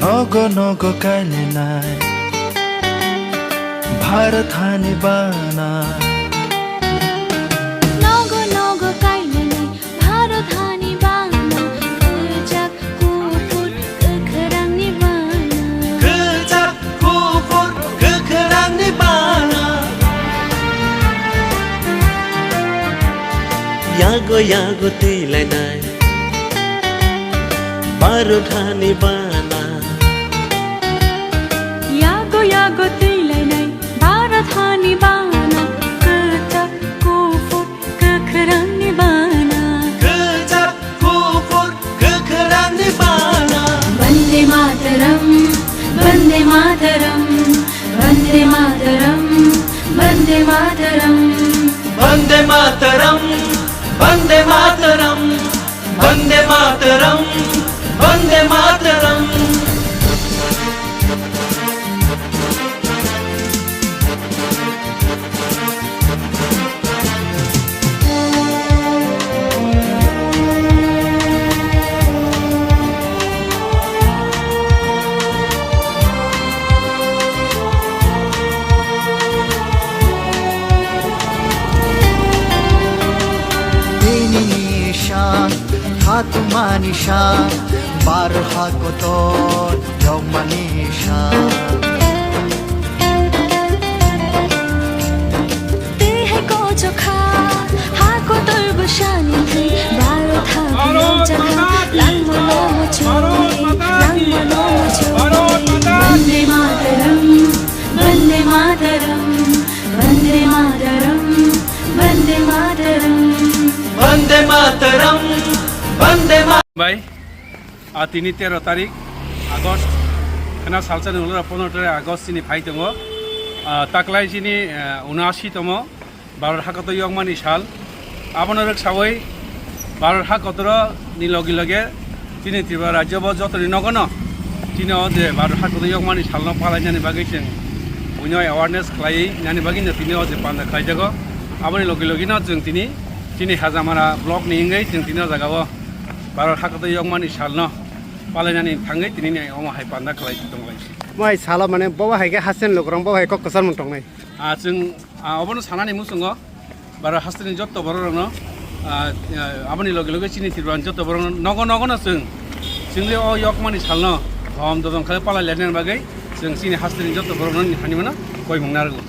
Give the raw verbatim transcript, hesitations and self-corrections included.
Nogo nogo kailainai Bharat hani bana. Nogo nogo kailainai Bharat hani bana. Kwchak kuphur kwkhrangni bana. Kwchak kuphur kwkhrangni bana. Yago yago twilainai Bharat hani bana. Yago yago twilainai Bharat hani bana. Kwchak kuphur kwkhrangni bana. Kwchak kuphur kwkhrangni bana. Vande Mataram, Vande Mataram, Vande Mataram, Vande Mataram. Vande Mataram, Vande Mataram, Vande Mataram, Vande Mataram. Tini nishan, khatuma nishan, bar hakotor, yokma nishan. Twi hai kochokha, ha kotor bwsani thwi, Bharat ha Bharat khulum chakha, Mata ki langma Jai, lomo chwi, Bharat Mata ki langma lomo Jai, chwi. Bharat Mata ki Vande Mataram, Vande Mataram, Vande Mataram, Vande Mataram. Vande Mataram, Vande Ma- Bai. Ah, tini tero tarik August, khna salsa ni ulo pondro tarik August chini phai tongo. Ah, taklai chini, eh, unashi tomo Bharat hakotor yokmani sal. Abono rwksawi Bharat hakotoro ni logi loge chini Tripura rajyo bo jotoni nogono chini o je Bharat hakotor yokmani salno palainani bagwi chwng buino awareness khlai nani bagwi no tini o je panda khlai jago. Aboni logi logi no chwng tini chini Hajamara block ni wngwi chwng tini o jaga o Bharat hakotor yokmani salno palainani thangwi tini ni omo hai panda khlai tong lai si. Mo hai salo mane bo hai khe hasten lukurok bo hai kok kwchar mung tongnai. Ah, chwng, ah, obono sanani muchungo Bharat hasteni jotto borok rokno, ah, ah, aboni logi logi chini Tripura ni jotto borok nogo nogo no chwng chwngli o yokmani salno dhom dodom khe palai lainani bagwi chwng chini hasteni jotto borok no hani mano koi mung narwgo.